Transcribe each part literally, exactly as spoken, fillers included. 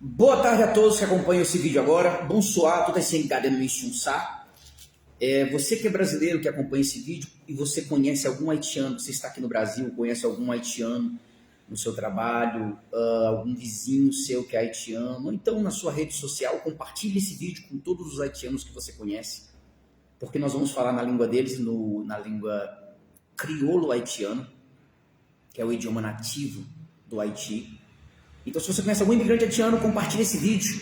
Boa tarde a todos que acompanham esse vídeo agora. Bonsoir, tout haitiano que tá dentro do Inchunsa. É, você que é brasileiro que acompanha esse vídeo e você conhece algum haitiano, você está aqui no Brasil, conhece algum haitiano no seu trabalho, ah, algum vizinho seu que é haitiano, ou então na sua rede social, compartilhe esse vídeo com todos os haitianos que você conhece, porque nós vamos falar na língua deles, no, na língua crioulo haitiano, que é o idioma nativo do Haiti. Então, se você conhece algum imigrante haitiano, compartilhe esse vídeo,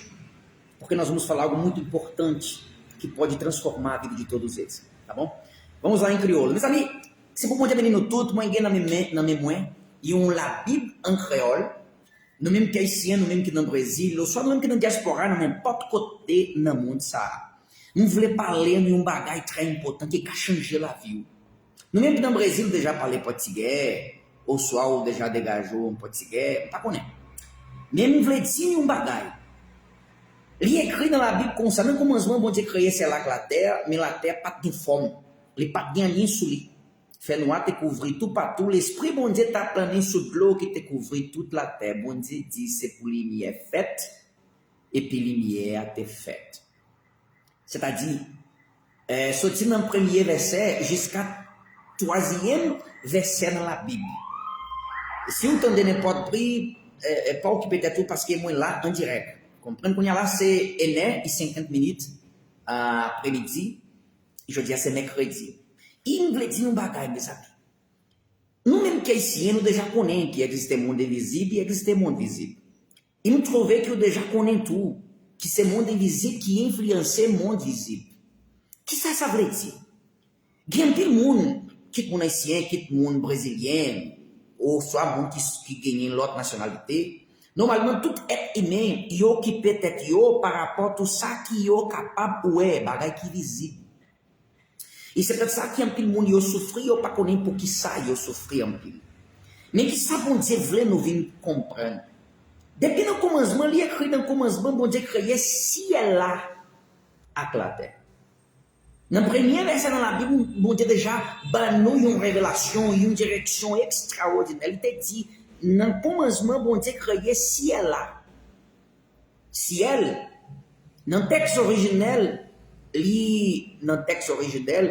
porque nós vamos falar algo muito importante que pode transformar a vida de todos eles, tá bom? Vamos lá em crioulo. Meus amigos, se pou Bondye beni nou tout, mwen gen nan men, nan men mwen yon Labib an kreyòl. Nou menm ki ayisyen, nou menm ki nan Brezil, oswa nou menm ki nan dyaspora, nan nenpòt kote nan mond sa a. Nou vle pale nou yon bagay trè enpòtan ki ka chanje lavi w. Nou menm ki nan Brezil, ou deja pale pòtigè, oswa ou deja degaje w an pòtigè, m pa konnen. Men m vle di nou yon bagay. Li ekri nan Labib konsa, nan kòmansman, Bondye kreye syèl ak latè, men latè pa t gen fòm. Li pa t gen anyen sou li. Fènwa te kouvri toupatou, Lespri Bondye t ap plannen sou dlo ki te kouvri tout latè. Bondye di, "Se pou limyè fèt," epi limyè a te fèt. Sètadi, eh, soti nan premye vèsè jiska twazyèm vèsè nan Labib. Si w tande nenpòt bri, eh, eh, pa okipe tèt ou, paske mwen la an dirèk. Konprann kounye a la, se enè e senkant minit, ah, apremidi. Jodi a se mèkredi. E m vle di nou bagay, mezanmi. Nou menm ki ayisyen, nou deja konnen ki egziste mond envizib, ki egziste mond vizib. E m twouve ke w deja konnen tou ki se mond envizib ki enfliyanse mond vizib. Kisa sa vle di? Gen anpil moun, kit moun ayisyen, kit moun brezilyen, oswa moun ki, ki genyen lòt nasyonalite, nòmalman, tout èt imen, yo okipe tèt yo parapò tou sa ki yo kapab wè, bagay ki vizib. E se petèt sa ki anpil moun yo soufri, yo pa konnen poukisa yo soufri anpil. Men kisa Bondye vle nou vin konprann? Depi nan kòmansman, li ekri nan kòmansman, Bondye kreye syèl la ak latè. Nan premye vèsè nan Labib, Bondye deja ban nou yon revelasyon, yon direksyon ekstraòdinè. Li te di, nan kòmansman, Bondye kreye syèl la. Syèl, nan tèks orijinèl, li, nan tèks orijinèl,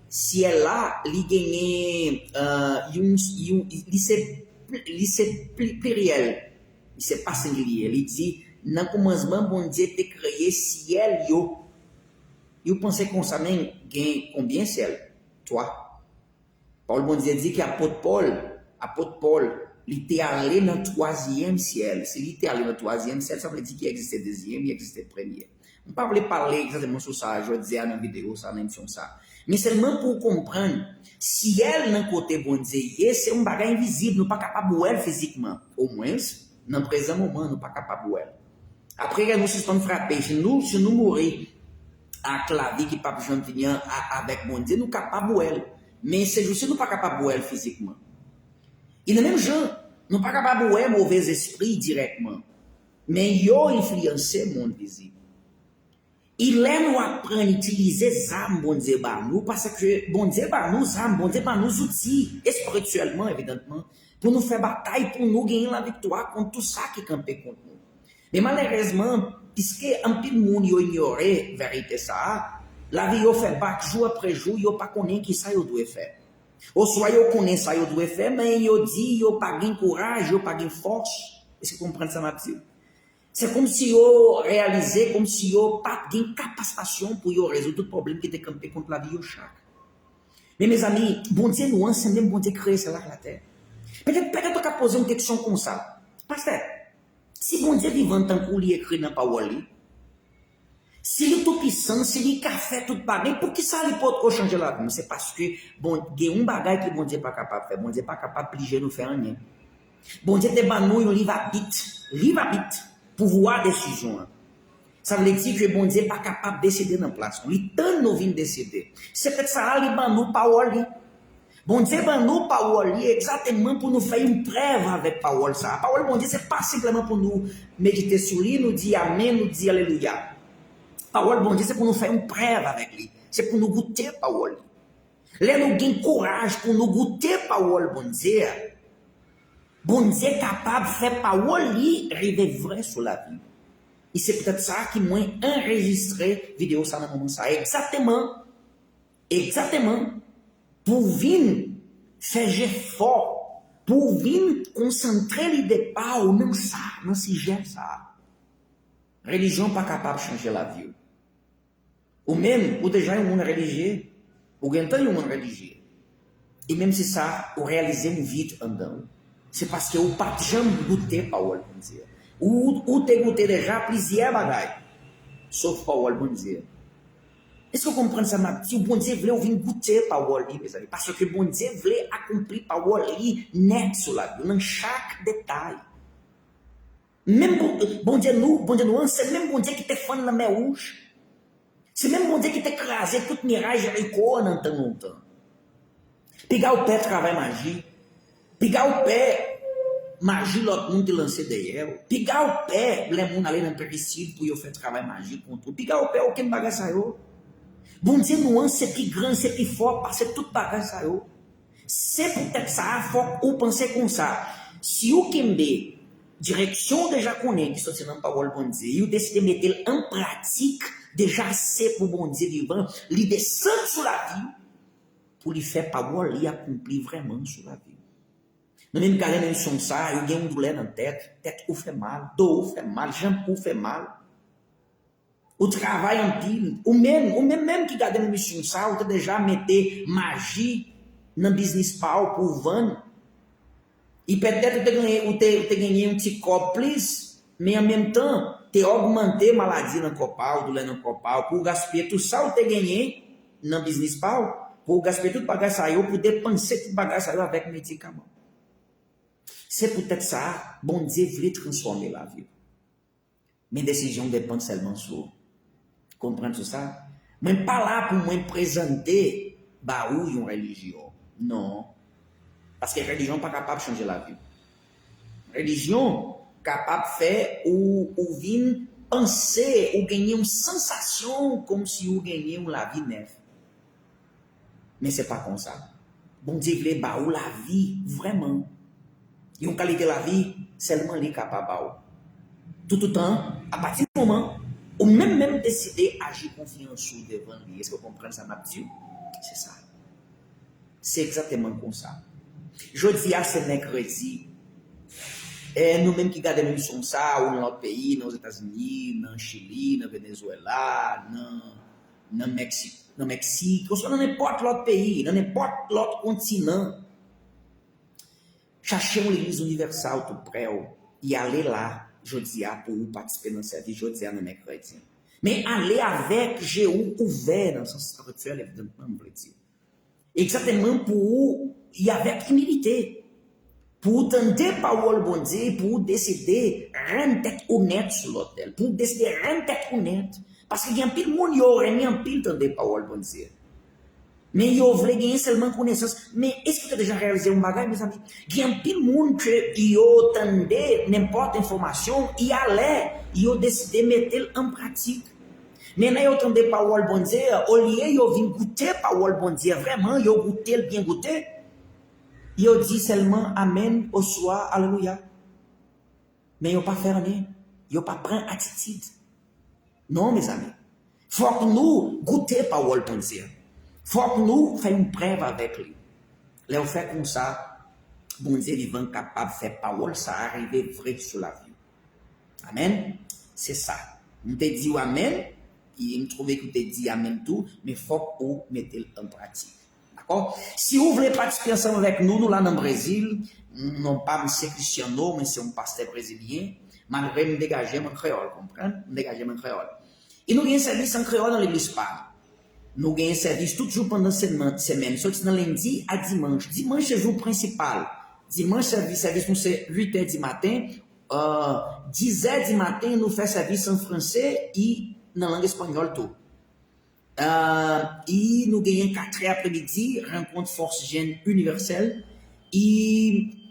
syèl la, li genyen, euh, yon, yon, li se, li se pli-, pliryèl, li se pa sengilye. Li di, nan kòmansman, Bondye te kreye syèl yo. Yo panse konsa, men gen konbyen syèl? Twa. Pawòl Bondye di ke apot Pòl, apot Pòl, li te ale nan twazyèm syèl. Si li te ale nan twazyèm syèl, sa vle di ki egziste dezyèm, ki egziste premye. M pa vle pale egzakteman sou sa jodi a nan videyo sa, nan emisyon sa. Men sèlman pou w konprann, syèl nan kote Bondye ye, se yon bagay envizib, nou pa kapab wè l fizikman. Omwens, nan prezan moman, nou pa kapab wè l. Apre, nou sispann frape. Si nou, si nou mouri ak lavi ki p ap janm vini an, a-, avèk Bondye, nou kapab wè l. Men se jis nou pa kapab wè l fizikman. E nan menm jan, nou pa kapab wè move zespri dirèkman. Men yo enfliyanse mond vizib. E lè nou aprann itilize zam Bondye ba nou, paske Bondye ba nou zam, Bondye ba nou zouti, espirityèlman, evidanteman, pou nou fè batay, pou nou genyen laviktwa kont tou sa ki kanpe kont nou. Men malerezman, piske anpil moun yo inyore verite sa a, lavi yo fè bak jou apre jou, yo pa konnen ki sa yo dwe fè. Oswa yo konnen sa yo dwe fè, men yo di yo pa gen kouraj, yo pa gen fòs. Èske w konprann sa m ap di w? Se kòmsi yo reyalize, kòmsi yo pa t gen kapasite pou yo rezoud tout pwoblèm ki te kanpe kont lavi yo chak. Men, mezanmi, Bondye nou an, se menm Bondye kreye syèl la ak latè. Petèt, petèt ou ka poze yon keksyon konsa. Pastè, si Bondye vivan tankou li ekri nan pawòl li, si li toupisan, si li ka fè tout bagay, poukisa li potko chanje lavi m? Se paske, bon, gen yon bagay ke Bondye pa kapab fè. Bondye pa kapab blije nou fè anyen. Bondye te ban nou yon liv abit. Liv abit. Pouvwa desizyon an. Sa vle di ke Bondye pa kapab deside nan plas nou. Li tann nou vin deside. Se petèt sa a li ban nou pawòl li. Bondye ban nou pawòl li egzakteman pou nou fè yon prèv avèk pawòl sa a. Pawòl Bondye se pa senpleman pou nou medite sou li, nou di amèn, nou di alelouya. Pawòl Bondye se pou nou fè yon prèv avèk li. Se pou nou goute pawòl li. Lè nou gen kouraj pou nou goute pawòl Bondye a, Bondye kapab fè pawòl li rive vrè sou lavi nou. E se poutèt sa ki mwen anrejistre videyo sa nan moman sa. Egzakteman, egzakteman, pou w vin fè jefò, pou w vin konsantre lide pa w nan sa, nan sijè sa. Relijyon pa kapab chanje lavi w. Ou menm, ou deja yon moun relijye. Ou gentan yon moun relijye. E menm si sa, ou reyalize yon vid anndan w. Se paske ou pa t janm goute pawòl Bondye. Ou, ou te goute deja plizyè bagay, sof pawòl Bondye. Èske w konprann sa m ap di w? Bondye vle w vin goute pawòl li, mezanmi. Paske Bondye vle akonpli pawòl li nèt sou lavi w, nan chak detay. Menm Bon- Bondye nou, Bondye nou an, se menm Bondye ki te fann Lanmè Wouj. Se menm Bondye ki te kraze tout miray Jeriko an nan tan lontan. Piga w pè travay maji. Piga w pè maji lòt moun te lanse dèyè w. Piga w pè lè moun ale nan peyi sid pou yo fè travay maji kont ou. Piga w pè okenn bagay sa yo. Bondye nou an se pi gran, se pi fò pase tout bagay sa yo. Se poutèt sa a, fòk ou panse konsa. Si w kenbe direksyon w deja konnen ki soti nan pawòl Bondye, e w deside mete l an pratik, deja se pou Bondye vivan, li desann sou lavi w, pou li fè pawòl li akonpli vrèman sou lavi w. Nou menm gade nan emisyon sa, yo gen yon doulè nan tèt, tèt ou fè mal, do ou fè mal, janm ou fè mal. Ou travay anpil. Ou menm, ou menm menm ki gade emisyon sa, ou te deja mete maji nan biznis pa w pou w vann. E petèt ou te genyen, ou te, ou te genyen yon ti kòb plis, men an menm tan, te ogmante maladi nan kò pa w, doulè nan kò pa w, pou w gaspiye tout sa ou te genyen nan biznis pa w, pou w gaspiye tout bagay sa yo, pou depanse tout bagay sa yo avèk medikaman. Se poutèt sa, Bondye vle transfòme lavi w. Men desizyon w depann sèlman sou ou. Konprann sou sa? Mwen pa la pou mwen prezante ba ou yon relijyon. Non. Paske relijyon pa kapab chanje lavi w. Relijyon kapab fè ou, ou vin panse, ou genyen yon sansasyon kòmsi ou genyen yon lavi nèf. Men se pa konsa. Bondye vle ba ou lavi vrèman. Yon kalite lavi sèlman li kapab ba ou. Toutotan, apati moman ou menm menm deside aji konfyans ou devan li. Èske w konprann sa m ap di w? Se sa. Se egzakteman konsa. Jodi a se mèkredi. E nou menm ki gade emisyon sa, ou nan lòt peyi, nan Ozetazini, nan Chili, nan Venezwela, nan, nan Meksik, nan Meksik, oswa nan nenpòt lòt peyi, nan nenpòt lòt kontinan, chache yon legliz inivèsal tou prè w, e ale la jodi a pou ou patisipe nan sèvis jodi a nan mèkredi. Men ale avèk je ou ouvè nan sans espirityèl, evidaman, m vle di. Egzakteman pou ou, e avèk imilite. Pou ou tande pawòl Bondye, pou ou deside rann tèt ou nèt sou lòtèl. Pou ou deside rann tèt ou nèt. Paske gen anpil moun yo renmen anpil tande pawòl Bondye. Men yo vle genyen sèlman konesans. Men èske w te deja reyalize yon bagay, mezanmi? Gen anpil moun ke yo tande nenpòt enfòmasyon, e alè yo deside mete l an pratik. Men lè yo tande pawòl Bondye a, olye yo vin goute pawòl Bondye a vrèman, yo goute l byen goute, yo di sèlman amèn oswa alelouya. Men yo pa fè anyen. Yo pa pran atitid. Non, mezanmi. Fòk nou goute pawòl Bondye a. Fòk nou fè yon prèv avèk li. Lè w fè konsa, Bondye vivan kapab fè pawòl sa a rive vre sou lavi w. Amèn. Se sa. M te di w amèn, e m twouve ke w te di amèn tou, men fòk ou mete l an pratik. Dakò? Si ou vle patisipe ansanm avèk nou, nou la nan Brezil. Non pa m se Cristiano, mwen se yon pastè brezilyen. Malgre m degaje m an kreyòl, konprann? M degaje m an kreyòl. E nou gen sèvis an kreyòl nan legliz pa nou. Nou gen sèvis tout jou pandan semèn, semèn, soti nan lendi a dimanch. Dimanch se jou prensipal. Dimanch sèvis, sèvis nou se uit è di maten. Euh, dizè di maten, nou fè sèvis an franse e nan lang espanyòl tou. Euh, e nou genyen katrè apremidi, rankont Fòs Jèn Inivèsèl. E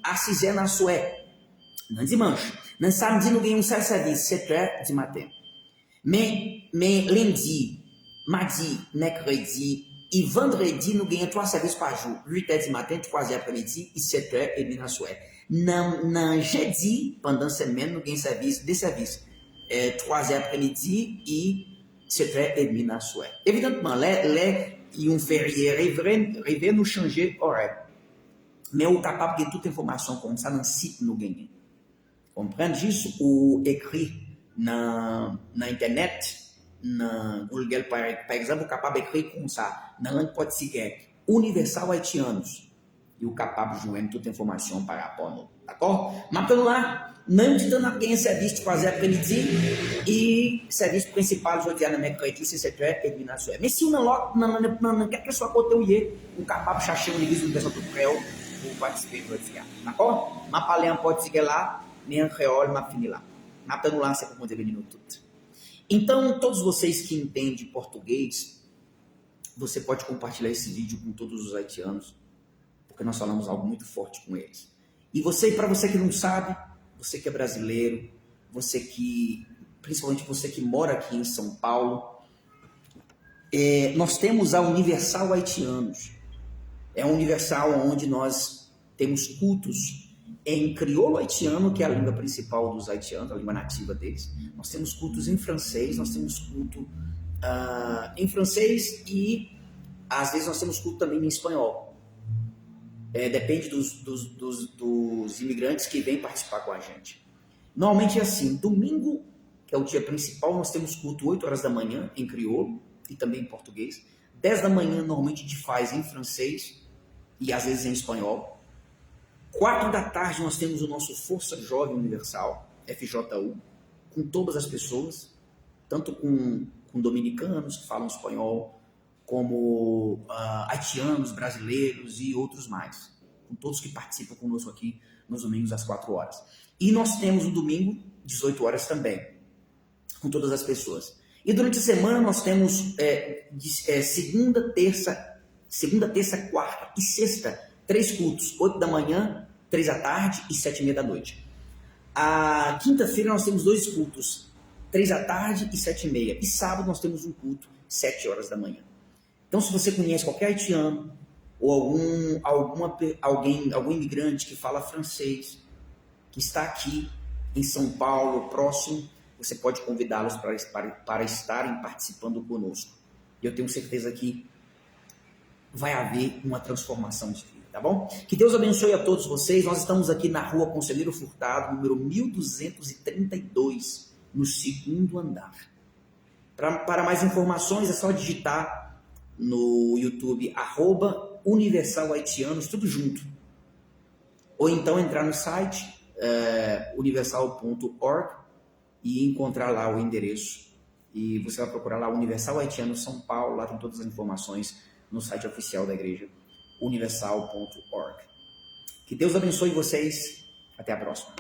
a sizè nan swè, nan dimanch. Nan samdi, nou gen yon sèl sèvis, setè di maten. Men, men lendi, madi, mèkredi, e vandredi, nou genyen twa sèvis pa jou, uitè di maten, twazè apremidi, e setè edmi nan swè. Nan, nan jedi, pandan semèn, nou gen sèvis, de sèvis, twa zè apremidi e sèt è edmi nan swè. Evidantman, lè, lè yon ferye rive, rive nou chanje orè. Men ou kapab gen tout enfòmasyon konsa nan sit nou genyen. Konprann jis ou ekri nan, nan entènèt, nan Google, pa, pa egzanp, ou kapab ekri konsa, nan lang pòtigè, Universal Haitianos. E ou kapab jwenn tout enfòmasyon pa rapò nou. Dakò? M ap tann ou la. Nan yon ti tan, n ap genyen sèvis twa zè apremidi. E sèvis prensipal jodi a nan mèkredi, se sèt è edmi nan swè. Men si w nan lòt, nan, nan, nan, nan kèlkeswa kote w ye, ou kapab chache yon legliz Universal tou prè w pou w patisipe jodi a. Dakò? M ap pale an pòtigè la, men an kreyòl, m ap fini la. M ap tann ou la, se pou Bondye beni nou tout. Então, todos vocês que entendem português, você pode compartilhar esse vídeo com todos os haitianos, porque nós falamos algo muito forte com eles. E você, para você que não sabe, você que é brasileiro, você que, principalmente você que mora aqui em São Paulo, é, nós temos a Universal Haitianos. É a Universal onde nós temos cultos em crioulo haitiano, que é a língua principal dos haitianos, a língua nativa deles. Nós temos cultos em francês, nós temos culto ah, em francês e às vezes nós temos culto também em espanhol. É, depende dos, dos, dos, dos imigrantes que vêm participar com a gente. Normalmente é assim, domingo, que é o dia principal, nós temos culto oito horas da manhã em crioulo e também em português. Dez da manhã normalmente a gente faz em francês e às vezes em espanhol. Quatro da tarde nós temos o nosso Força Jovem Universal, F J U, com todas as pessoas, tanto com, com dominicanos que falam espanhol, como ah, haitianos, brasileiros e outros mais, com todos que participam conosco aqui nos domingos às quatro horas. E nós temos no domingo, dezoito horas também, com todas as pessoas. E durante a semana nós temos é, de, é, segunda, terça, segunda, terça, quarta e sexta, três cultos, oito da manhã, três da tarde e sete e meia da noite. A quinta-feira nós temos dois cultos, três da tarde e sete e meia. E sábado nós temos um culto, sete horas da manhã. Então, se você conhece qualquer haitiano ou algum, alguma, alguém, algum imigrante que fala francês, que está aqui em São Paulo, próximo, você pode convidá-los para, para, para estarem participando conosco. E eu tenho certeza que vai haver uma transformação de vida, tá bom? Que Deus abençoe a todos vocês. Nós estamos aqui na rua Conselheiro Furtado, número mil duzentos e trinta e dois, no segundo andar. Pra, para mais informações, é só digitar no YouTube, arroba Universal Haitianos, tudo junto. Ou então entrar no site é, universal ponto org e encontrar lá o endereço. E você vai procurar lá Universal Haitiano São Paulo, lá tem todas as informações no site oficial da igreja, universal ponto org. Que Deus abençoe vocês. Até a próxima.